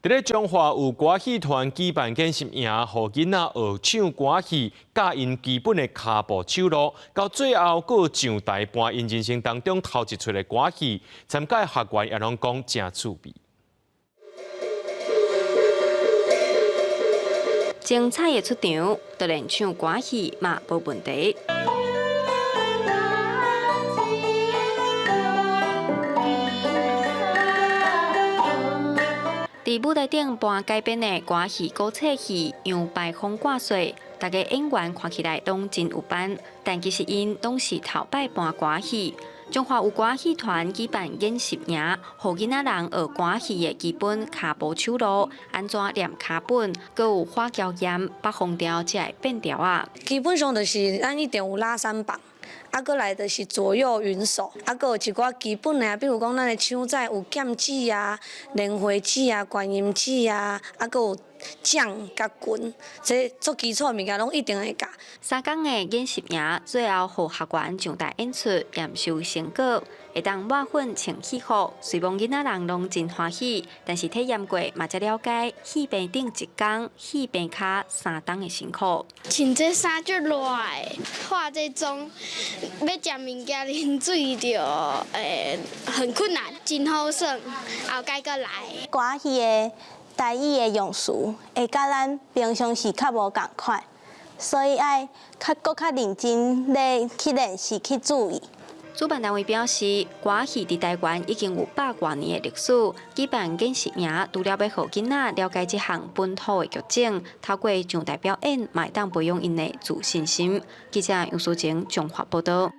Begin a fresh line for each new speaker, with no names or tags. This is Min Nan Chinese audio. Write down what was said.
佇咧彰化有歌戲團舉辦研習營，予囡仔學唱歌戲，教𪜶基本的跤步手路，到最後閣上台搬𪜶人生當中頭一齣的歌戲，參加的學員也攏講誠趣味。
精彩的出場，當然唱歌戲嘛無問題。佇舞台頂搬改編的歌戲古册戲《楊排風掛帥》，逐个演員看起來攏真有範，但其實𪜶攏是頭擺搬歌戲。彰化有歌戲團舉辦研習營，予囡仔人學歌戲的基本跤步手路，按怎念跤本，閣有花轎鹽、北方調這个變調仔。
基本上就是咱一定有拉三棒，啊，閣來就是左右雲手，啊，閣有一寡基本的，比如講咱的唱指有劍指啊、蓮花指啊、觀音指啊，啊，閣有掌佮拳，這足基礎的物件攏一定會教。
3工的研習營，最後予學員上台演出，驗收成果，會當抹粉穿戲服。雖罔囡仔人攏真歡喜，但是體驗過嘛才了解戲棚頂一工、戲棚跤三冬的辛苦。
穿這衫足熱的，化這妝，欲食物件、啉水就會很困難。真好耍，後擺閣來。
歌戲的台語的用詞會佮咱平常時較無仝款，所以愛較閣較認真咧去練習去注意。
主辦單位表示，歌戲佇台灣已經有百外年的歷史。舉辦研習營，除了欲予囡仔了解這項本土的劇種，透過上台表演，嘛會當培養𪜶的自信心。記者楊淑晴綜合報導。